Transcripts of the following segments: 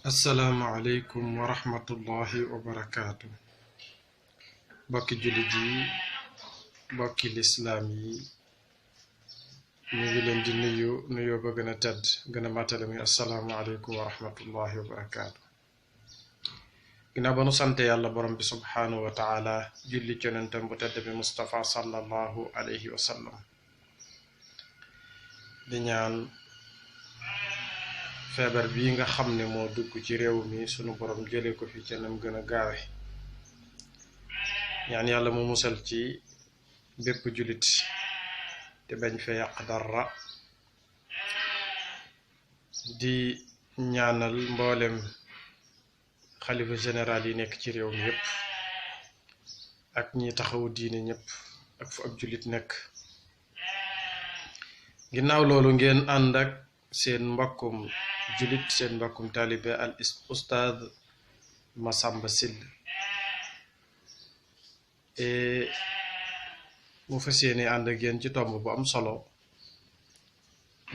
assalaamu aleykum wa rahmatullahi wa barakaatu bokki jullit yi bokki lislaam yi ñu ngi leen di nuyoo ba gën a tedd gën a matale muy assalaamu aleykum wa rahmatullahi wa barakaatu ginnaaw ba nu sante yàlla borom bi subhaanahu wa taala julli ci yonentam bu tedd bi Mustafa sallallahu alayhi wa sallam di ñaan feebar bii nga xam ne moo dugg ci réew mi sunu borom jëlee ko fi ca nam gën a gaawe ñaan yàlla mu musal ci bépp jullit te bañ fa yàq dara di ñaanal mboolem xalifa général yi nekk ci réew mi yépp ak ñi taxawu diine ñépp ak fu ab jullit nekk ginnaaw loolu ngeen ànd ak seen mbokkum julit seen mbokkum taalibe al ustaad Massamba Syll mu fas yéene ànd ak yéen ci tomb bu am solo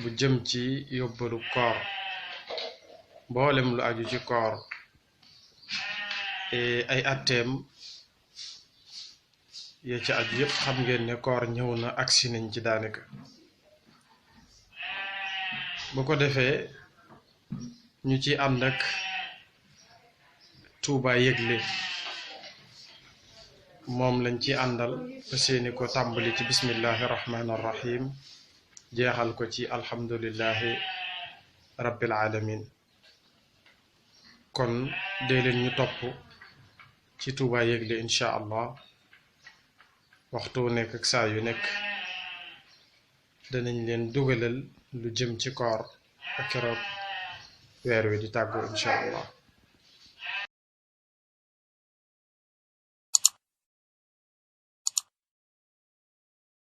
bu jëm ci yóbbalu koor mboolem lu aju ci koor ay atteem ya ci aju yépp xam ngeen ne koor ñëw na agsi nañ ci daanaka bu ko defee ñu ci ànd ak Touba yëgle moom lañ ci àndal seeni ko tàmbali ci bismillahi rahmaani rahim jeexal ko ci alhamdulillahi rabbil alamin kon dee leen ñu topp ci Touba yëgle incha allah waxtu nekk ak saa yu nekk danañ leen dugalal lu jëm ci koor ak keroog weer wi di tàggoo incha allah